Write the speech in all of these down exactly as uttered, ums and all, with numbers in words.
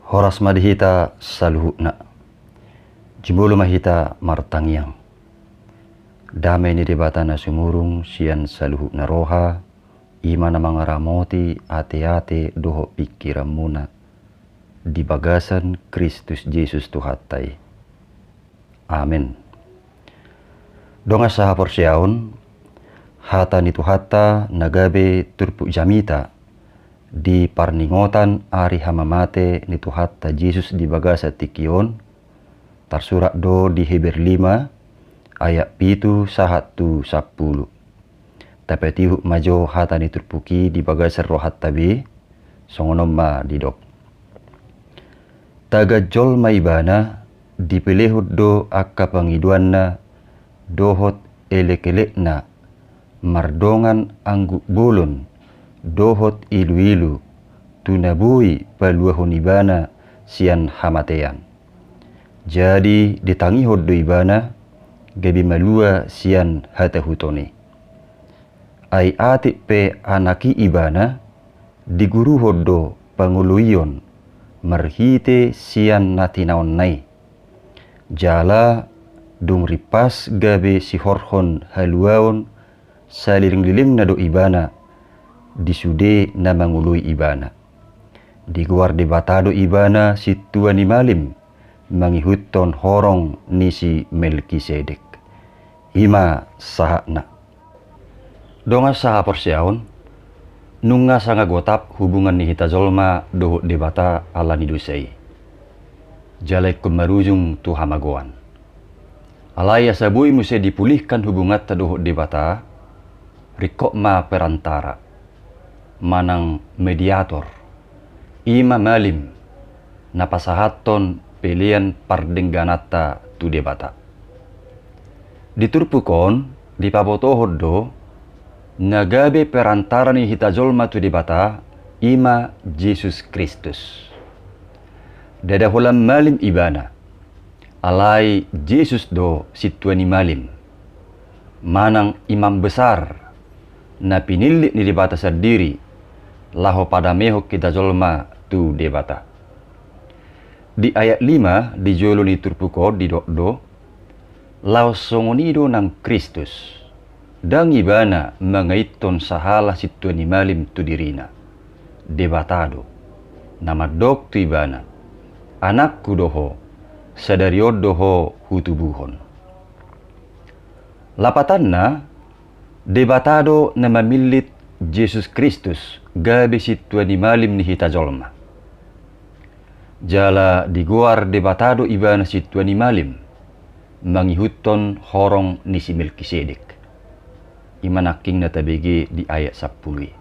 Horas ma di hita saluhutna. Jumolo ma hita martangiang. Dame ni Debata na sumurung sian saluhutna roha, i ma na mangaramoti ateate dohot pingkiranmuna di bagasan Kristus Jesus Tuhanta i. Amen. Dongan sahaporseaon, hata ni Tuhanta na gabe turpuk jamita di parningotan ari hamamate ni Tuhanta Jesus di bagasan tingki on, tarsurat do di Heber lima ayat pitu sahat tu sampulu. Tapatihuk ma jo hata ni turpuk i di bagasan rohanta be, songon on ma didok. Tagan jolma ibana, dipelehon do angka pangidoanna dohot elekelekna, mardongan angguk bolon dohot iluilu, tu na boi paluahon ibana sian hamatean. Jadi ditangihon do ibana, gabe malua sian hatahuton i. Ai atik pe anak i ibana, diguruhon do pangoloion marhite sian na tinaonna i. Jala dung rimpas gabe sihorhon haluaon salelenglelengna do ibana di sude na mangoloi ibana. Digoar Debata do ibana sintua ni malim mangihuthon horong ni si Melkisedek. I ma sahatna. Dongan sahaporseaon, nunga sanga gotap hubungan ni hita jolma dohot Debata ala ni dosa i. Jala ingkon marujung tu hamagoan. Alai asa boi muse dipulihkan hubunganta dohot Debata, ringkot ma perantara manang mediator, i ma malim na pasahathon pelean pardenggananta tu Debata. Di turpuk on dipabotohon do na gabe perantara ni hita jolma tu Debata, i ma Jesus Kristus. Ndada holan malim ibana, alai Jesus do sintua ni malim, manang imam besar na pinillit ni Debata sandiri laho padamehon hita jolma tu Debata. Di ayat lima di jolo ni turpuk on didok do, laos songon i do nang Kristus. Ndang ibana mangaithon sahala sintua ni malim tu dirina. Debata do na mandok tu ibana, anakku do ho, sadari on do ho hutubuhon. Lapatanna, Debata do na mamillit Jesus Kristus gabe sintua ni malim ni hita jolma. Jala digoar Debata do ibana sintua ni malim mangihuthon horong ni si Melkisedek. I ma nangkin na tabege di ayat sampulu i.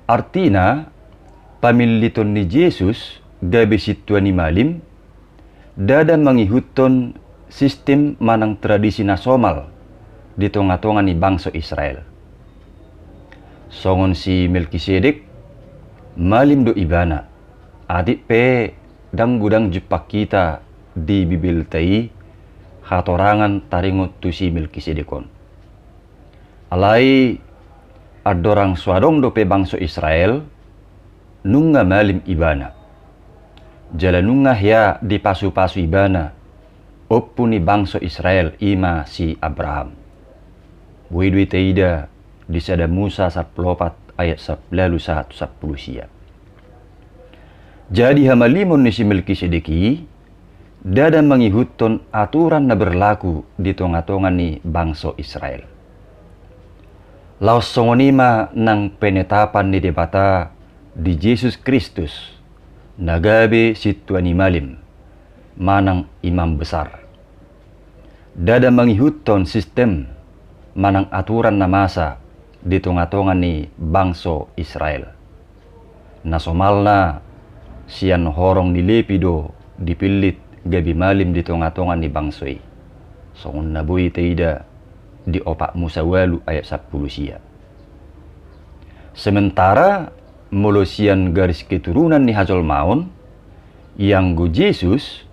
Artina, pamilliton ni Jesus gabe sintua ni malim ndada mangihuthon sistem manang tradisi na somal di tongatonga ni bangso Israel. Songon si Melkisedek, malim do ibana, atik pe ndang godang jumpang hita di Bibelta i hatorangan taringot tu si Melkisedek on. Alai andorang so adong dope bangso Israel, nunga malim ibana. Jala nunga hea dipasupasu ibana ompu ni bangso Israel, i ma si Abraham. Boi do i taida di Sada Musa sampulu opat ayat sampulu ualu sahat tu sampulu sia. Jadi hamalimon ni si Melkisedek i ndada mangihuthon aturan na berlaku di tongatonga ni bangso Israel. Laos songon i ma nang penetapan ni Debata di Jesus Kristus na gabe sintua ni malim manang imam besar. Ndada mangihuthon sistem manang aturan na masa di tongatonga ni bangso Israel. Na somalna sian horong ni Lepi do dipillit gabe malim di tongatonga ni bangso i, songon na boi taida di opat Musa ualu ayat sampulu sia. Sementara molo sian garis keturunan ni hajolmaon, ianggo Jesus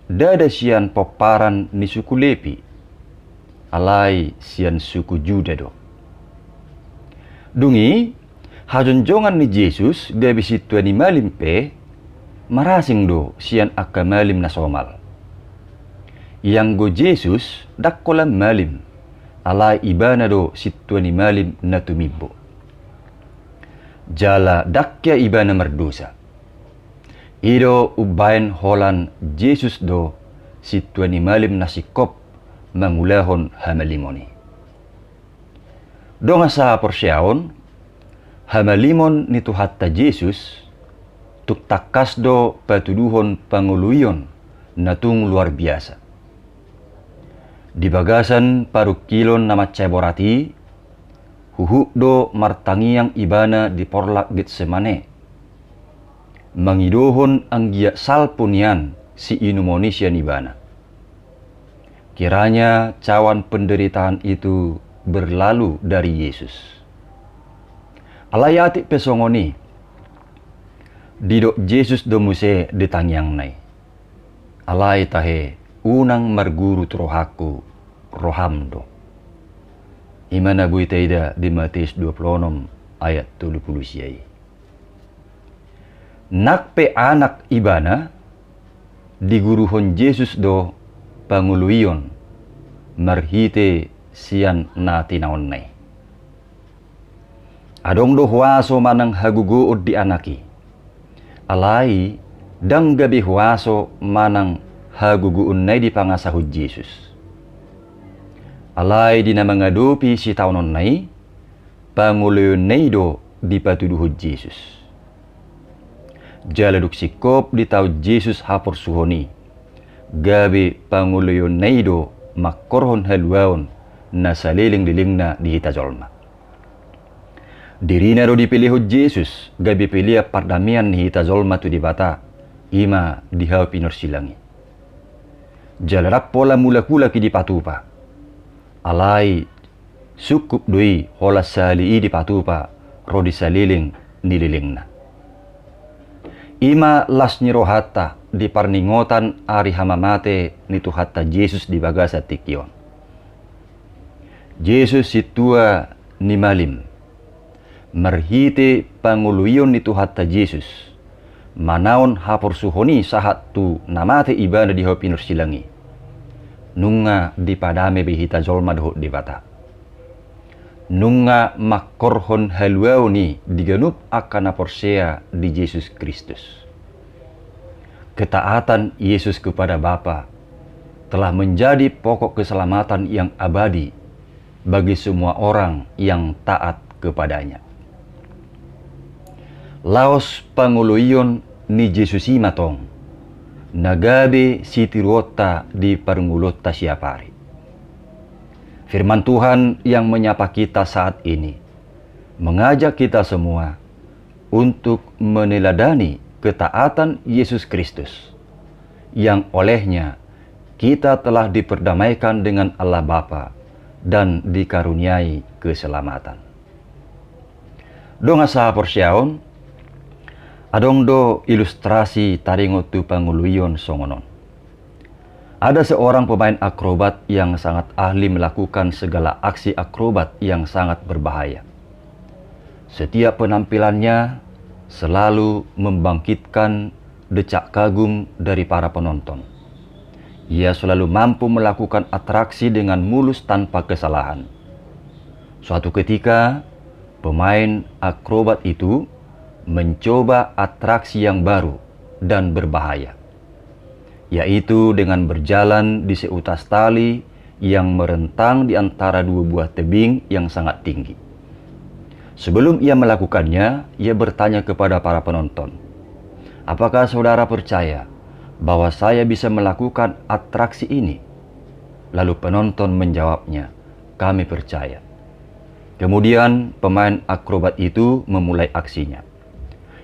ndada sian pomparan ni suku Lepi, alai sian suku Juda do. Dung i, hajonjongan ni Jesus gabe sintua ni malim pe marasing do sian angka malim na somal. Ianggo Jesus ndang holan malim, alai ibana do sintua ni malim na tumimbo. Jala ndang hea ibana mardosa. I do umbahen holan Jesus do sintua ni malim na singkop mangulahon hamalimon i. Dongan sahaporseaon, hamalimon ni Tuhanta Jesus tung tangkas do patuduhon pangoloion na tung luar biasa. Di bagasan parungkilon na mansai borat i, huhut do martangiang ibana di porlak Getsemane, mangidohon anggiat salpu nian siinumon i sian ibana. Kiranya cawan penderitaan itu berlalu dari Yesus. Alai atik pe songon i, didok Jesus do muse di tangiangna i: Alai tahe, unang marguru tu rohangku, roham do. I ma na boi taida di Mateus dua pulu onom ayat tolu pulu sia i. Nang pe anak ibana, diguruhon Jesus do pangoloion marhite sian na tinaonna i. Adong do huaso manang hagogoon di anak i. Alai ndang gabe huaso manang hagogoonna i dipangasahon Jesus. Alai di na mangadopi sitaononna i, pangoloionna i do dipatuduhon Jesus. Jala dung singkop ditaon Jesus haporsuhon i, gabe pangoloionna i do mangkorhon haluaon na salelenglelengna di hita jolma. Dirina do dipelehon Jesus gabe pelean pardamean ni hita jolma tu Debata, i ma di hau pinorsilang i. Jala ndang pola mulak-ulak i dipatupa. Alai sungkup do i holan sahali i dipatupa ro di saleleng ni lelengna. I ma las ni rohanta di parningotan ari hamamate ni Tuhanta Jesus di bagasan tingki on. Jesus sintua ni malim. Marhite pangoloion ni Tuhanta Jesus, manaon haporsuhon i sahat tu na mate ibana di hau pinorsilang i, nunga dipadame be hita jolma dohot Debata. Nunga mangkorhon haluaon i di ganup angka na porsea di Jesus Kristus. Ketaatan Yesus kepada Bapa telah menjadi pokok keselamatan yang abadi bagi semua orang yang taat kepada-Nya. Laos pangoloion ni Jesus i ma tong na gabe sitiruonta di parngoluonta siapari. Firman Tuhan yang menyapa kita saat ini mengajak kita semua untuk meneladani ketaatan Yesus Kristus, yang olehnya kita telah diperdamaikan dengan Allah Bapa dan dikaruniai keselamatan. Dongan sahaporseaon, adong do ilustrasi taringot tu pangoloion songon on. Ada seorang pemain akrobat yang sangat ahli melakukan segala aksi akrobat yang sangat berbahaya. Setiap penampilannya selalu membangkitkan decak kagum dari para penonton. Ia selalu mampu melakukan atraksi dengan mulus tanpa kesalahan. Suatu ketika, pemain akrobat itu mencoba atraksi yang baru dan berbahaya, yaitu dengan berjalan di seutas tali yang merentang di antara dua buah tebing yang sangat tinggi. Sebelum ia melakukannya, ia bertanya kepada para penonton, "Apakah saudara percaya bahwa saya bisa melakukan atraksi ini?" Lalu penonton menjawabnya, "Kami percaya." Kemudian pemain akrobat itu memulai aksinya.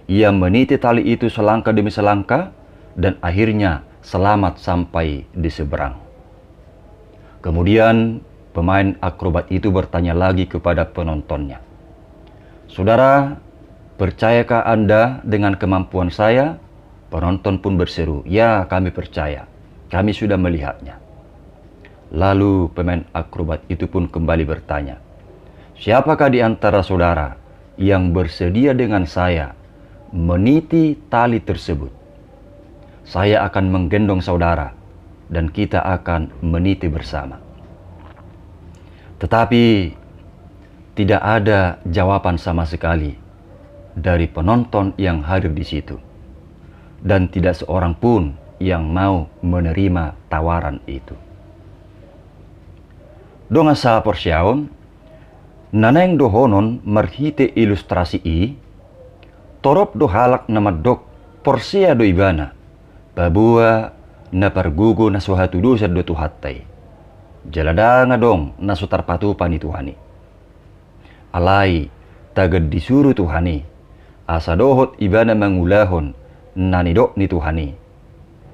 Ia meniti tali itu selangkah demi selangkah dan akhirnya selamat sampai di seberang. Kemudian pemain akrobat itu bertanya lagi kepada penontonnya, "Saudara, percayakah Anda dengan kemampuan saya?" Penonton pun berseru, "Ya, kami percaya. Kami sudah melihatnya." Lalu pemain akrobat itu pun kembali bertanya, "Siapakah di antara saudara yang bersedia dengan saya meniti tali tersebut?" Saya akan menggendong saudara, dan kita akan meniti bersama. Tetapi tidak ada jawaban sama sekali dari penonton yang hadir di situ, dan tidak seorang pun yang mau menerima tawaran itu. Dongan sahaporseaon, na naeng dohonon marhite ilustrasi i, torop do halak na mandok porsea do ibana, paboa na pargogo na so hatudosan do Tuhanta i. Jala ndang adong na so tarpatupa ni Tuhan i. Alai tagan disuru Tuhan i, asa dohot ibana mangulahon na nidok ni Tuhan i.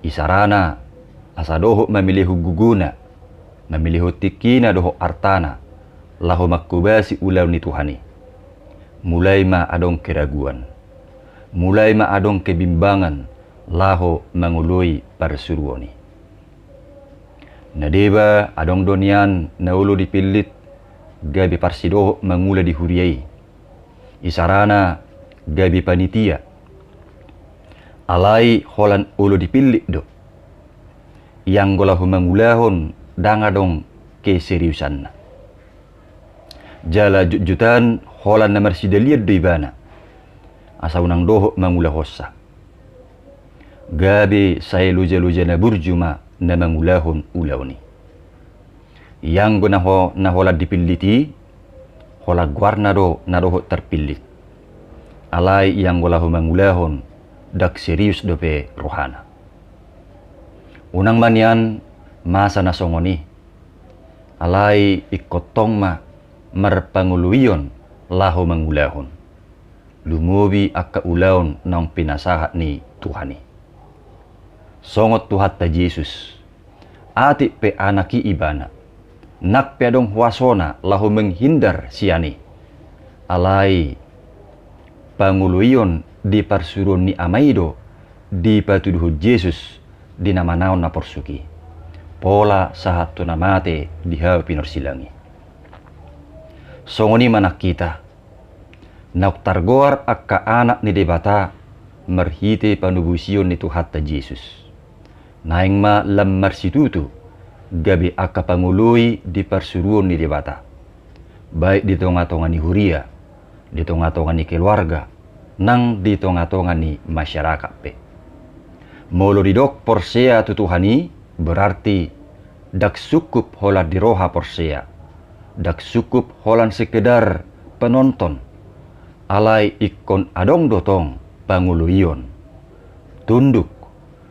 Isarana, asa dohot mamilehon gogona, mamilehon tingkina dohot artana, laho manghobasi ulaon ni Tuhan i. Mulai ma adong keraguan. Mulai ma adong kebimbangan laho mangoloi parsuruon i. Na deba adong do nian na olo dipillit gabe parsidohot mangula di huria i. Isarana gabe panitia. Alai holan olo dipillit do. Ianggo laho mangulahon ndang adong keseriusanna. Jala jutjutan holan na marsidalian do ibana, asa unang dohot mangulahonsa. Gabe sai loja-loja na burju ma na mangulahon ulaon i. Ianggo na ho-, na holan dipillit i, holan goarna do na dohot tarpillit. Alai ianggo laho mangulahon, ndang serius dope rohana. Unang ma nian masa na songon i. Alai ingkon tong ma marpangoloion laho mangulahon. Lumobi angka ulaon naung pinasahat ni Tuhan i. Songon Tuhanta Jesus, atik pe anak i ibana, nang pe adong huasona laho menghindar sian i. Alai pangoloion di parsuruon ni Ama i do dipatuduhon Jesus di na manaon na porsuk i, pola sahat tu na mate di hau pinorsilang i. Songon i ma nang hita, naung targoar angka anak ni Debata marhite panobusion ni Tuhanta Jesus. Naeng ma lam marsitutu gabe angka pangoloi di parsuruon ni Debata, baik di tonga-tonga ni huria, di tonga-tonga ni keluarga, nang di tonga-tonga ni masyarakat pe. Molo didok porsea tu Tuhan i, berarti ndang sungkup holan di roha porsea, ndang sungkup holan sekedar penonton, alai ingkon adong do tong pangoloion, tunduk,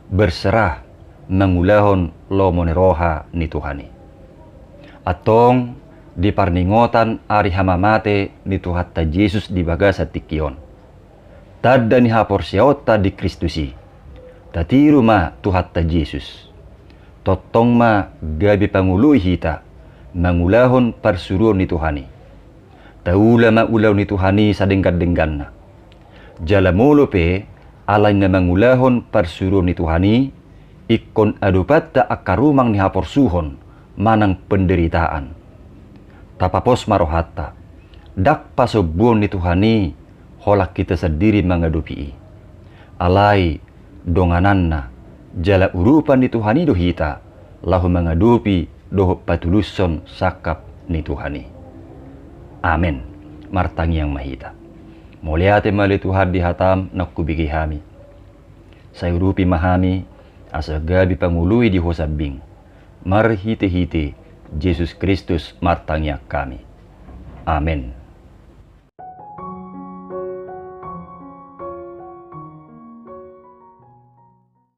berserah, mangulahon lomo ni roha ni Tuhan i. Antong, di parningotan ari hamamate ni Tuhanta Jesus di bagasan tingki on, tanda ni haporseaonta di Kristus i, tatiru ma Tuhanta Jesus. Tongtong ma gabe pangoloi hita mangulahon parsuruon ni Tuhan i. Taula ma ulaon ni Tuhan i sadenggan-dengganna. Jala molo pe alai na mangulahon parsuruon ni Tuhan i, ingkon adopanta angka rumang ni haporsuhon manang penderitaan, tapapos ma rohanta. Ndang pasombuon ni Tuhan i holan hita sandiri mangadopi i. Alai dongananna jala urupan ni Tuhan i do hita laho mangadopi dohot patulushon sangkap ni Tuhan i. Amen. Martangiang ma hita. Mauliate ma ale Tuhan di hatam naung hubege hami. Sai urupi ma hami asa gabe pangoloi di ho sambing. Marhite-hite Jesus Kristus martangiang hami. Amen.